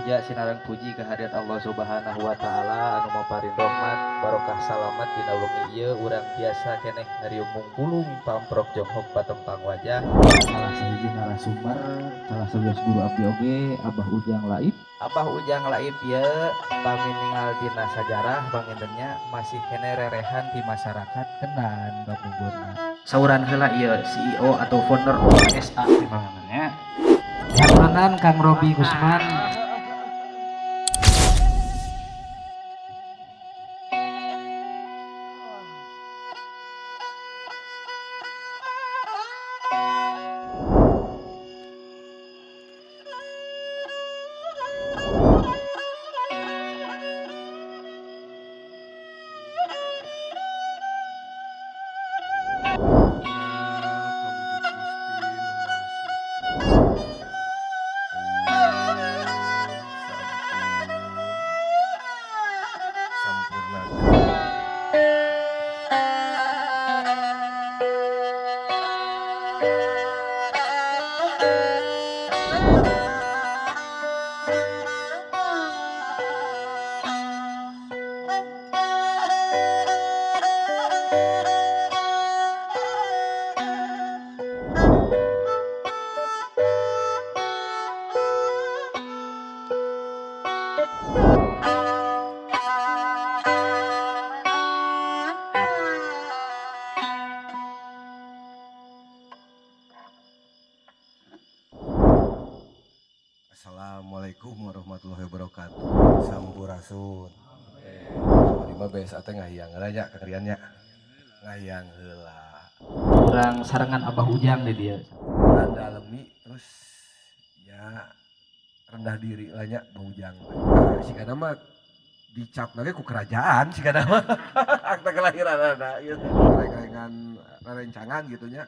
Puja sinareng puji kehadirat Allah Subhanahu wa taala anu maparin rahmat barokah salamat dina wengi ieu urang tiasa keneh ngariung mungpulung pamprok jonghok patempang wajah. Salah sahiji narasumber, salah sawios guru abdi oge Abah Ujang Laib. Abah Ujang Laib ieu pami ningal dina sajarah pangintennya masih keneh rerehan di masyarakat Kendan kapungkurna. Sauran heula ieu CEO atau founder OSA nya. Haturan Kang Robi Gusman. Assalamualaikum warahmatullahi wabarakatuh. Sampurasun. Kamari mah BSA teh ngahiyang heula nya Kang Rian nya. Ngahiyang heula. Urang sarengan Abah Ujang di dieu. Dalemi terus ya rendah diri lah nya Abah Ujang. Nah, sigana mah dicap lagi ku kerajaan sigana mah akta kelahiran gitu. Rengrengan rerencangan gitu nya.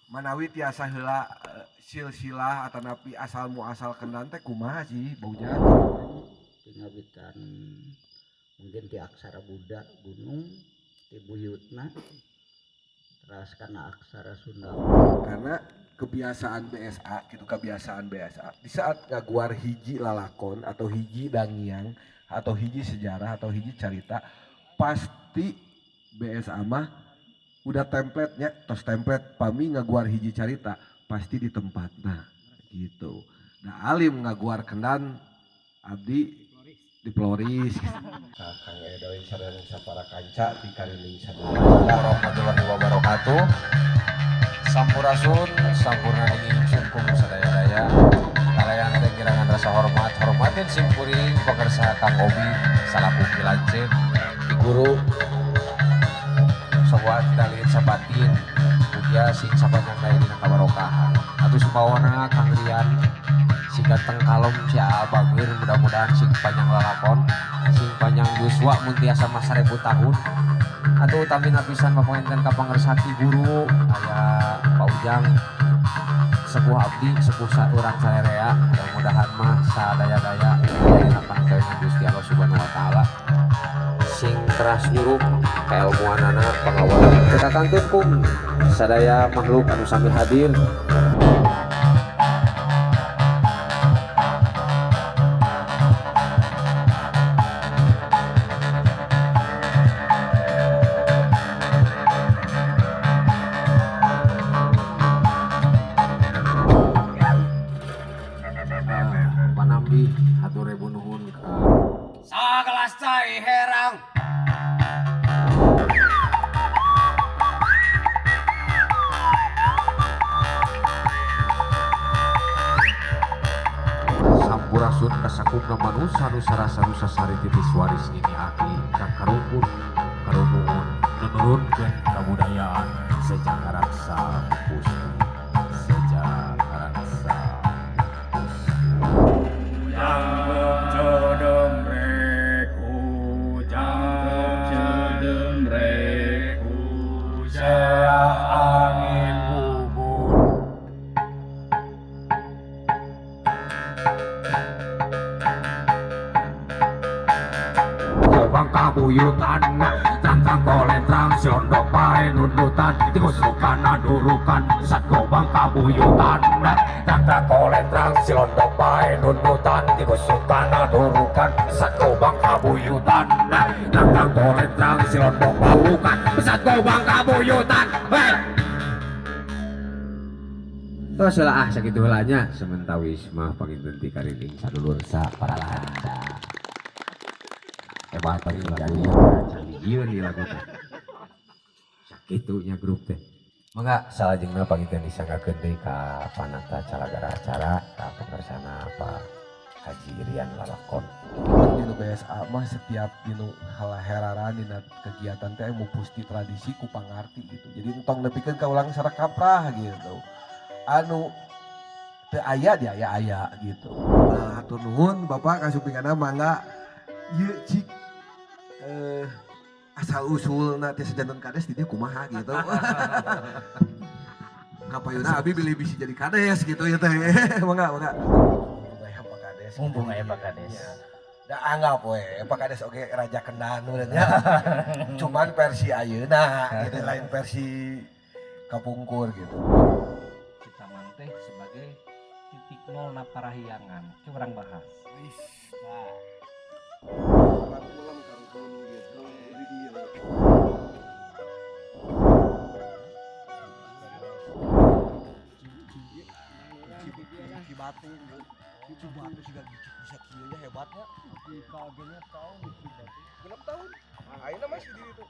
Manawi tiasa heula silsilah atanapi asal muasal Kendan teh kumaha sih Bang Ujang? Tingawitan mungkin di aksara Buddha gunung di buyutna teras kana aksara Sunda. Karena kebiasaan BSA gitu, kebiasaan BSA di saat ngaguar hiji lalakon atau hiji dangiang atau hiji sejarah atau hiji carita pasti BSA mah udah template-nya, tos template pami ngaguar hiji carita pasti di tempatna gitu. Nah alim ngaguar Kendan abdi di Floris. Kang Edoy sareng sapara kanca di kariling sadaya. Warahmatullahi wabarakatuh. Sampurasun, sampurna ingsun kum sadaya-daya. Kalayan teh kirangan rasa hormat, hormatin simkuring pekersa Kang Obi salaku pilanceuk di guru sobat dalin sabatin mugia sing sapanjang daya dina kabarokahan. Atuh sumawana Kang Rian si ganteng kalem si Aa bageur mudah-mudahan sing panjang lalakon sing panjang yuswa mun tiasa mah 1000 tahun. Atuh utami pisan papanginten ka pangersaki guru aya Pak Ujang sepuh abdi sepuh urang sarerea mudah-mudahan mah sadaya-daya dina panggawean Gusti Allah Subhanahu wa taala sing keras nyurup keilmuanana pangawalan kita kantun kum sadaya makhluk anu sami hadir. Panambi hatur ribu nuhun ka sagelas cai herang. Sampurasun kasakupna manusa nu sarasa nusa sari titis waris ini aki ka karuhun karuhun nunurunkeun kabudayaan sejak karaksa pustu sejak karaksa pustu. Angin bubur. Bang kabuyutan, tantang koletrang, siondok pae nundutan, tikus sukana. durukan pesat gobang kabuyutan tang kolentrang silondok bae nundutan digusukan durukan pesat gobang kabuyutan tang kolentrang silondok baukan pesat gobang kabuyutan. Tos lah ah sakitu heula nya sementawis mah panginten ti kariling sadulur sa paralanda. Hebat tadi jadi jieun di lagu teh. Sakitu nya grup teh. Mangga salajengna panginten disanggakeun deui ka panata calagara acara ka pangersana Pak Haji Irian Lalakon. Dinu BSA mah setiap dinu halaheraran dina kegiatan teh mu pusti tradisi ku pangarti gitu. Jadi entong nepikeun ka ulang sareng kaprah gitu. Anu teu aya di aya-aya gitu. Nah, hatur nuhun Bapak kasumpingana mangga ieu cik asal usulna teh sejanten kades di dieu kumaha gitu. Kapayuna abi bilih bisi jadi kades gitu ya teh. Mangga mangga. Mumpung aya Pak Kades. Mumpung aya Pak Kades. Ya. Da anggap we Pak Kades oge raja kendang meureun nya. Cuman versi ayeuna gitu lain versi kapungkur gitu. Citaman teh sebagai titik nol na parahyangan. Itu orang bahas. Nah. Batu, Cibatu juga bisa kieu hebatnya. Genep tahun. Ayeuna masih di ditu.